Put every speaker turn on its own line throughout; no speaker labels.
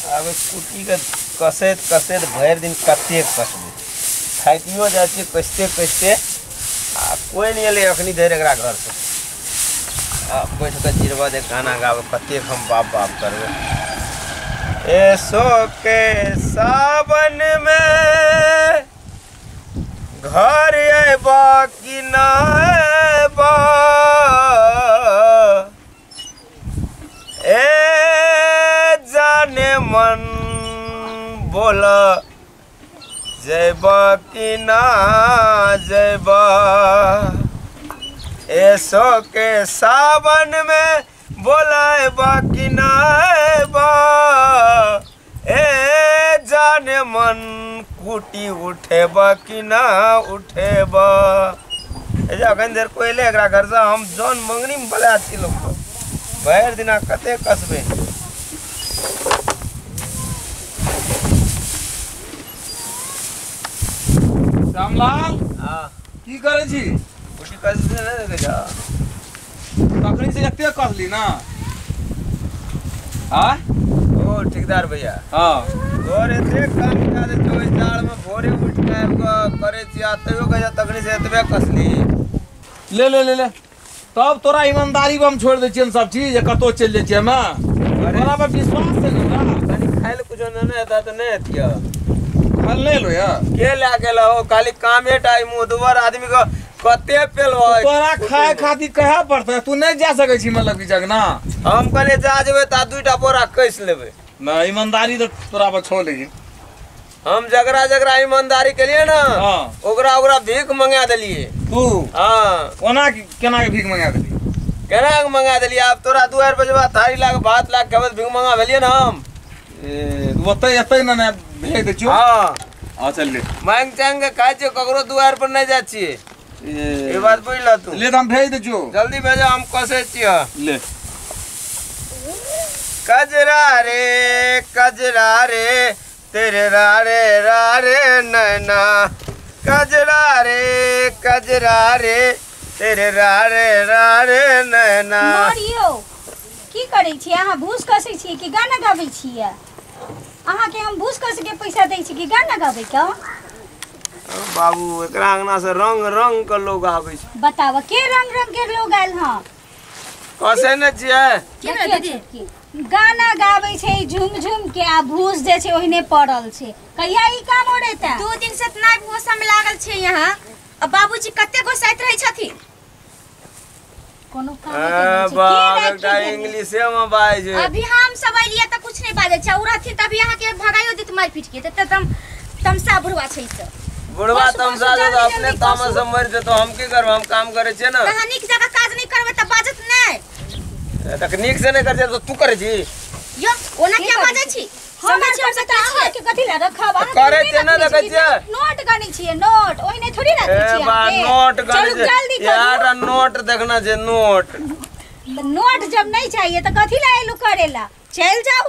आब कुटी के कसैत कसैत भरि दिन कतेक कसबै, थाकियो जाइ छियै कसिते कसिते आ कोइ नहि एलै अखनी धरि एकरा घरसँ। आ बैठ कऽ जिरबा दे गाना गाबै, कतेक हम बाप बाप करबै। ए सो के सावन में घर अयबा कि ना अयबा, ए जाने मन बोला जयबा कि ना जयबा। ए सो के सावन में बोलायबा कि ना अयबा, ए जाने मन कुटी उठेबा कि ना उठेबा। ए जे अखन धरि कोइ एलै एकरा घरसँ, हम जौन मंगनीमे बोला छी लोकके भरि दिना कतेक कसबै।
श्यामलाल
हाँ
की करै छी?
कुटी कसबै नहि देखै छह?
तखनी से एते कसली ना। हाँ
ओ ठेकेदार भैया,
हाँ
तोर एते काम कए दै छौ, ओहि जाड़मे भोरे उठि कऽ आबि कऽ करै छी आ तैयो कहै छह तखनी से एतबे कसली।
ले ले ले ले, तब तोरा ईमानदारी पर हम छोड़ि दै छियनि सब चीज, जे कतहु चलि जाइ छियै हमे, तोरा पर विश्वास छै ने हमरा।
कनि खाइ लए कुछो नहि हेतै तऽ नहि हेतियै।
खाइ लए नहि एलौ यऽ?
के लए गेल हो? खाली कामे टा मुँह आदमी के कते पेलबै।
तोरा खाय खातिर कहए पड़तै, तू नहि जा सकै छी मतलब की जगना।
हम कहलियै जा जेबै तऽ 2टा बोरा कसि लेबै।
नहि, ईमानदारी तऽ तोरा पर छौ, लेकिन
हम जकरा जकरा ईमानदारी केलियै ने
हाँ
ओकरा ओकरा भीख मंगा देलियै।
तू
हाँ
ओना केना के भीख मंगा देली?
केना के मंगा देलियै? आब तोरा दुआरि पर जेबा थारी लाके भात लाके खेबै तऽ भीख मंगा भेलियै ने हम।
ए ओतै एतै ने ने भेज दै छियौ।
हाँ
आ चल ले,
मांगि चांगि के खाइ छियै, ककरो दुआरि पर नहि जाइ छियै।
ए
ई बात बुझि लह तू।
ले तऽ हम भेज दै छियौ,
जल्दी भेजो, हम कसै छियै।
ले
कजरा रे कजरा रे तेरे रारे रारे नैना, कजरा रे कजरा रे तेरे रारे रारे नैना।
मरियो की करै छियै अहाँ? भूस कसै छियै कि गाना गाबै छियै? अहाँके हम भूस कसै के पैसा दै छी कि गाना गाबै के?
बाबू एकरा अंगना से रंग रंग के लोग आबै छै।
बताब के रंग रंग के लोग आयल हँ?
कसै ने छियै?
की दीदी गाना गाबै छै झूम झूम के आ भूस जे छै ओहिने पड़ल छै। कहिया ई काम ओरेता?
2 दिन से इतना भूस हम लागल छै यहाँ, आ बाबूजी कते गोसाइत रहै छथिन।
कोनो काम
के इंग्लिशे में बाजै छै।
अभी हम सब अइलियै तऽ कुछ नहि बाजै छै, उ रहथिन तभी अहाँ के भगाइयो देत मारि पीट के। तऽ तम तमसा बुढ़वा छै सब।
बुढ़वा तमसा जो अपने तामस से मरि जेतो, हम की करब? हम काम करै छियै ने।
अहाँ नीक जगह काज नहि करबै तऽ बाजत नहि।
तकनीक से नहीं करछे तो तू करे छी?
यो ओना क्या बाजै छी?
समझ छी हम तऽ अहाँ के कथि ला रखब? अहाँ
करे छै ना देखै छियै?
नोट गनै छियै, नोट ओहिने थोड़ी राखै छियै।
ए बा नोट गनै छै यार, नोट देखना छै नोट।
नोट जब नहीं चाहिए तो कथि ला एलु करेला? चल जाओ,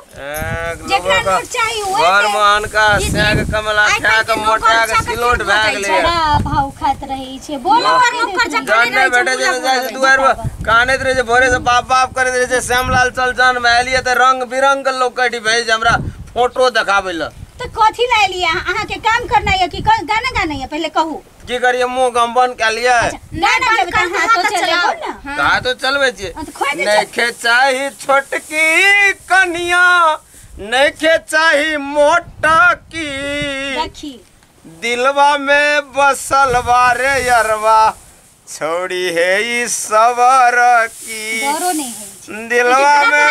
जेकरा नोट चाहिए ओए
घर में अनका साग कमला खा के मोटा के सिलोट भए गेलै।
भाव खात रहै छै बोलो
नौकर जखन
नहि बैठे छै जाइ छै दुआर पर कानैत रहै छै, भोरे से बाप बाप करैत रहै छै। श्यामलाल चल जान में एलियै तऽ रंग बिरंग के लोक कटि भेज हमरा फोटो देखाबै ल।
तऽ कथि ला एलियै? अहाँ के काम करना है कि गाना गाना है? पहले कहू
की करिए? मुंह गम बंद कए लियै?
गाना गाबै तऽ हाथो चलेबो ना।
हाथो चलबै छियै। नइखे चाही छोटकी कनिया, नइखे चाही मोटा की,
देखी
दिलवा में बसल बारे यरवा छोड़ी है ई सबर की।
डरो नहीं है
दिलवा में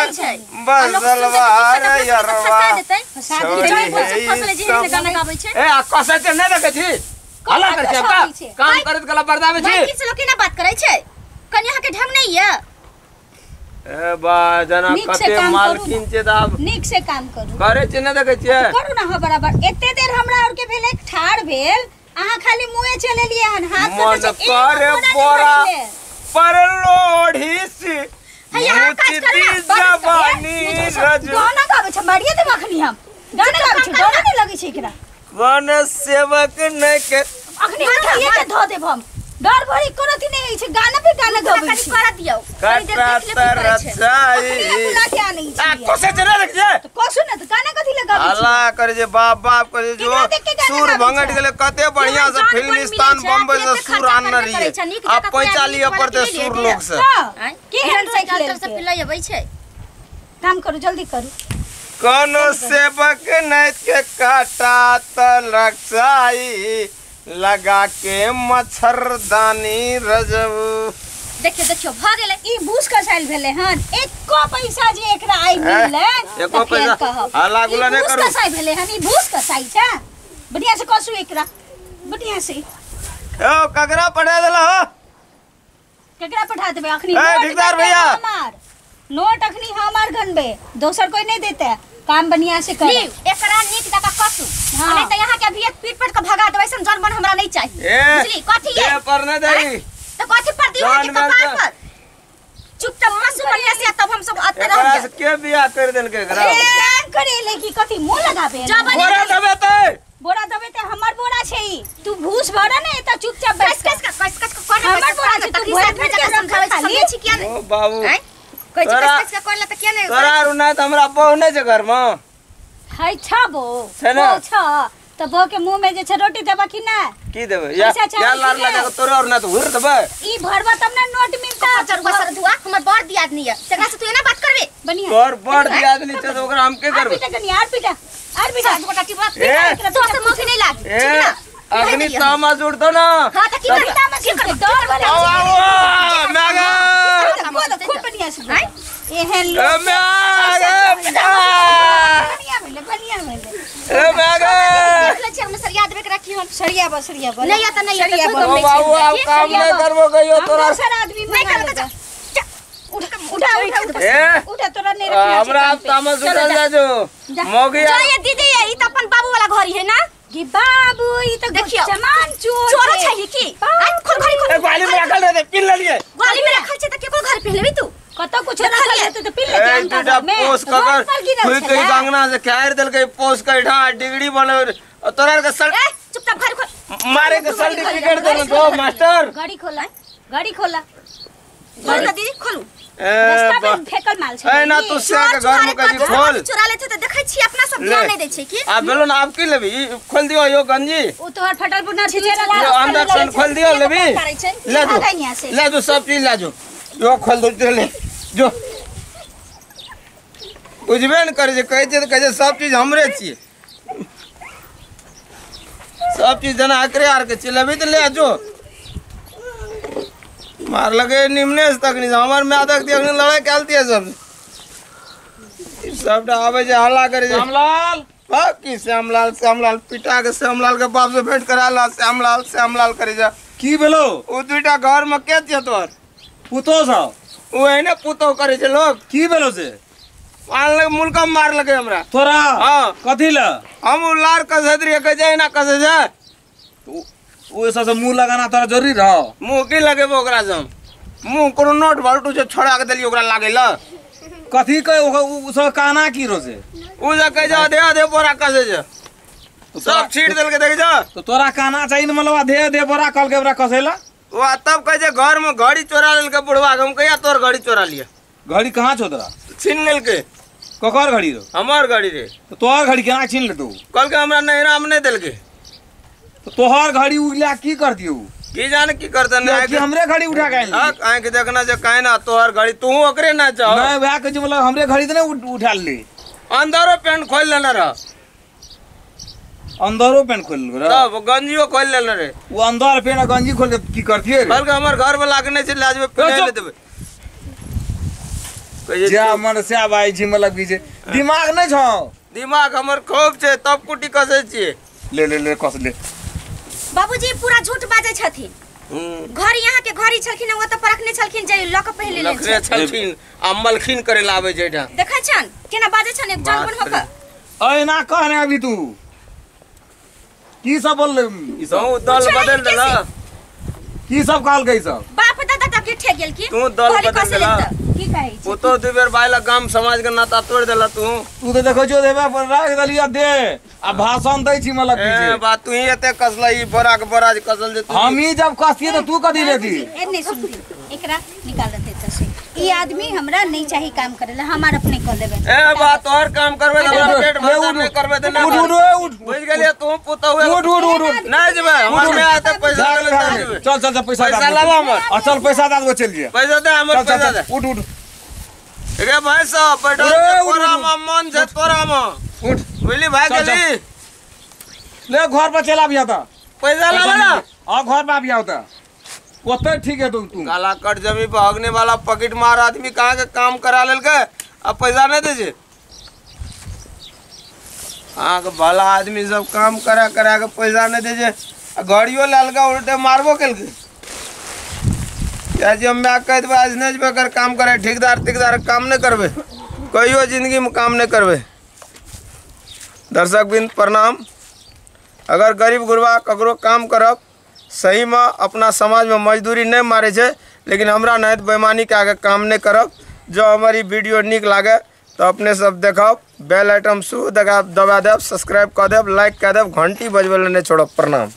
बसल बारे यरवा छोड़ी है ई सबर। ए आ कसै छै नहि देखै छी? हल्ला करै छै काम करैत कला बरदाबै छी।
माइकी से लोक केना बात करै छै? कनि अहाँ के ढंग नहि ये।
ए बा जना कते मालकिन छै त आब
नीक से काम करू।
करै छै नहि देखै छियै?
करू ना। हां बराबर। एते देर हमरा और के भेलै ठाड़ भेल, अहाँ खाली मुँहे चलेलियै हन, हाथ से
मन करे बोरा पर लोढ़ी सी जवानी रज।
गाना गाबै छै मारिए देब अखनी हम। गाना गाबै छै डरो नहि लगै छै एकरा।
वन सेवक नहि के
अखनी उठाइए के धऽ देब हम। डर भरी कोनो अथी नहि छै, गाना पे गाना गाबै छै।
कनि कर दियौ,
कनि देर देख लेबै।
बुला के आनै छी
आ कसै छै नहि देखै छियै?
तऽ कसू ने तऽ गाना कथी लए गाबै छी
हल्ला करे जे बाप बाप करे जो सुर भंगट गेले कते बढ़िया से फिल्मिस्तान बम्बई से सुर आनने रहिए आ पैसा लिय पड़ते सुर लोग से
के हेन
साइकिल से पिलय अबै छै।
काम करू जल्दी करू।
कोनो सेवक नहीं के काटा तलक लगा के मच्छरदानी रजब।
देखियो देखियो भ गेलै
ई भूस कसाइल भेलै हन एको पैसा जे एकरा आइ मिललै
एको पैसा हल्ला गुल्ला नै करू।
भूस कसाइ भेलै हन ई भूस कसाइ छै बढ़िया से कसू एकरा बढ़िया से।
ओ ककरा पठा देला हो
ककरा पठा देबे अखनी
ठेकेदार भैया
नोट अखनी हमार गनबे दोसर कोई नहीं देता काम बढ़िया से कर।
एकरा नीक जका कसू नहीं त यहां के अभी एक पीट पीट के भगा देबै ऐसन जन मन हमरा नहीं चाहिए बुझली। कथि ये
पर न देई
त कथि पर दियो के कपार पर चुप त मसू बढ़िया से तब हम सब अत्ते रह
एकरा से के बियाह कर देलके एकरा
काम करे ले की कथि मुंह लगाबे
बोरा देबे त
बोरा देबे त हमर बोरा छै तू भूस भरा ने त चुपचाप बैठ
कस कस कस कस कर
हमर बोरा छै तू भर भर के
समझाबै समझै छी किया
ओ बाबू
कहै छी कस कस के करला त किया नै
तोरा आरू नै त हमरा बहु नै छै घर में
है छ बो
छै ना
छ त बो के मुंह में जे छै रोटी देबा कि ना
की देबे या या लार लगा के तोरे और ना त हुर देबे
ई भरबा तब ना नोट मिलता
चरुआ सर धुआ हमर बड़ दियादनी है तकरा से तू एना बात करबे
बढ़िया
तोर बड़ दियादनी छै त ओकरा हम के करबे
आर पीटा कनी आर पीटा आर पीटा
गोटा टिपा पीटा तो से मुख नहीं लागी ठीक ना
अग्नि तामा जुड़तो ना
हां त की करबे
तामा से डर वाला
आओ आओ मैगा
खूब बढ़िया से एहन
ए मैगा
बढ़िया भेले बढ़िया भेले
ए मैगा
देख ले छी हम सरिया देबे के राखी हम
सरिया ब सरिया ब
नहीं आता नहीं
सरिया
आता
ओ बाबू आप काम नहीं करबो कहियो तोरा
दोसर आदमी
नहीं करबो त उठ
उठा उठा उठा तोरा नहीं रखना
हमरा आप तामा जुटल जा जो मौगी
जो ये दीदी ये ई त अपन बाबू वाला घर है ना
कि बाबू ई त
देखियो
जमान चोर
चोर छै की खोल घड़ी खोल
ए ग्वाली में रखल रहे पिन लेलिए
ग्वाली में रखल छै त केकरो घर पहलेबी तू
कत कुछ रखल है त पिन लेके
ए
अंता
दुटा
में
पोस ककर खुल के अंगना से खाएर देलकै पोस के ढा डिगड़ी बने तोरा के सर
ए चुपचाप घर खोल
मारे के सर्टिफिकेट देन दो मास्टर
गाड़ी खोला गाड़ी खोला
खोल ना दीदी खोलू
रास्ता में फेकल माल छै
ए ना तू से के घर में कभी खोल
चोरा ले छै त देखै छी अपना सब ध्यान नहीं दै छै की
आ बेलो ना आप की लेबी खोल दियो यो गंजी
ओ तोहर फटल पुना छै
यो अंदर सन खोल दियो लेबी ले जो ले जो सब चीज ले जो यो खोल दो ले जो बुझबे न करे जे कहै छै त कहै छै सब चीज हमरे छियै सब चीज जना एकरे आर के छियै लेबी त ले जो मार लगे निमने से तक नहीं हमर my तक अखनी लड़ाई कैलती है सब सबटा आबै छै हल्ला करे छै
श्यामलाल
हां की श्यामलाल श्यामलाल पिटा के श्यामलाल के बाप से भेंट करा ला श्यामलाल श्यामलाल करे जा
की भेलो
उ दुईटा घर में के छै तोर
पुतो सब
उ एने पुतो करे छै लोग
की भेलो से
आन लग मुलकम मार लगे हमरा
तोरा
हां
कथी ल
हम उ लार कसैत रहिए कहै छै एना कसै छै
ओ सब से मुंह लगाना तोरा जरूरी रहो
मुंह की लगेबो ओकरा से मुंह कोनो नोट भरटू छै छोड़ा के देलियै ओकरा लागे ल
कथी कहे उ सब काना की रो से
उ जे कहै छै आधे आधे बोरा कसै छै सब छीट देलकै देख जा
तो तोरा काना चाहिए न मतलब आधे आधे बोरा कल के ओकरा कसैला
ओ तब कहै छै घर में घड़ी चोरा लेलकै बुढ़वा के हम कहिया तोर घड़ी चोरा लिया
घड़ी कहाँ छौ तोरा
छीन लेलकै
ककर घड़ी रो
हमर घड़ी रे
तो तोहर घड़ी केना छीन लेतौ
कहलकै हमरा नैहरा में नहीं देलकै
तो तोहर घड़ी उ ला की कर दियो
की जाने की करते नहीं
कि हमरे घड़ी उठा के आइल
हां आंख देखना जे काहे ना तोहर घड़ी तू ओकरे ना चाहो
नहीं वह के मतलब हमरे घड़ी त नहीं उठा ले
अंदरो पेंट खोल लेने रह
अंदरो पेंट खोल ले
तब गंजियो खोल लेने रे
वो अंदर पेंट आ गंजी खोल के की करतिए रे
कहलकै हमर घर वाला के नहीं छै लाजबे पेन ले देबै
जा मन से भाई जी मतलब की जे दिमाग नहीं छौ
दिमाग हमर खूब छै तब कुटी कसै छियै
ले ले ले कस ले
बाबूजी पूरा झूठ बाजै छथिन घर यहाँ के घड़ी छलखिन ओ त परखने छलखिन जे लक पहिले ले
लखने छलखिन आ मलखिन करे लाबै छै एठा
देखै छन केना बाजै छन एक जनबन होक
ऐ ना कहने अभी तू की सब बोल ई सब
दल बदल देला
की सब कहल गई सब
बाप दादा तक के ठे गेल की
तू दल बदल देला
की कहै छी
ओ तो दू बेर बाइला गाम समाज के नाता तोड़ देला तू
तू त देखै छो देबे पर राख देलिया दे आ भाषण दै छी मतलब की
ए बात तू ही एते कसला ई बोरा के बोरा जे कसल जे
हम ही जब कसतिए त तू कथी लेती
ए नहीं सुनती एकरा निकाल देते त से ई आदमी हमरा नहीं चाही काम करे ला हमार अपने कर लेबे।
ए बात और काम करबे त हमरा पेट भरता नहीं करबे त ना।
उठ उठ उठ
बुझ गेलिए तू पुता हुए।
उठ उठ उठ उठ
नहीं जेबे हमर में आते पैसा
चल चल चल पैसा
पैसा लावा हमर।
आ चल पैसा दे दो चल जिया
पैसा दे हमर पैसा दे।
उठ उठ
रे भाई साहब बैठो तोरा में मन छै तोरा में।
उठ
बुझली भाई गेली
ले घर पर चला आबिया त
पैसा लावा ना।
आ घर पर आबिया त ओते ठीक है तुम तू
काला कट जमी पर हगने वाला पॉकेट मार आदमी कहाँ के काम करा लेलके अब पैसा नहीं दे छे। अहाँ के भला आदमी सब काम करा करा के पैसा नहीं दे छे आ गाड़ियो लेलके उल्टे मारबो केलके। जे हम माय कह देबै आज नहीं जेबै कर काम करे ठेकेदार तेकेदार काम नहीं करबै कहियो जिंदगी में काम नहीं करबै। दर्शक बिंद प्रणाम। अगर गरीब गुरबा ककरो काम करब सही में अपना समाज में मजदूरी नहीं मारे छे लेकिन हमरा नहीं बेईमानी के आगे काम नहीं करब। जो हमारी वीडियो निक लागे तो अपने सब देखब बेल आइटम सु दबा देब सब्सक्राइब कर देब लाइक कर देब घंटी बजबै नहीं छोड़ब। प्रणाम।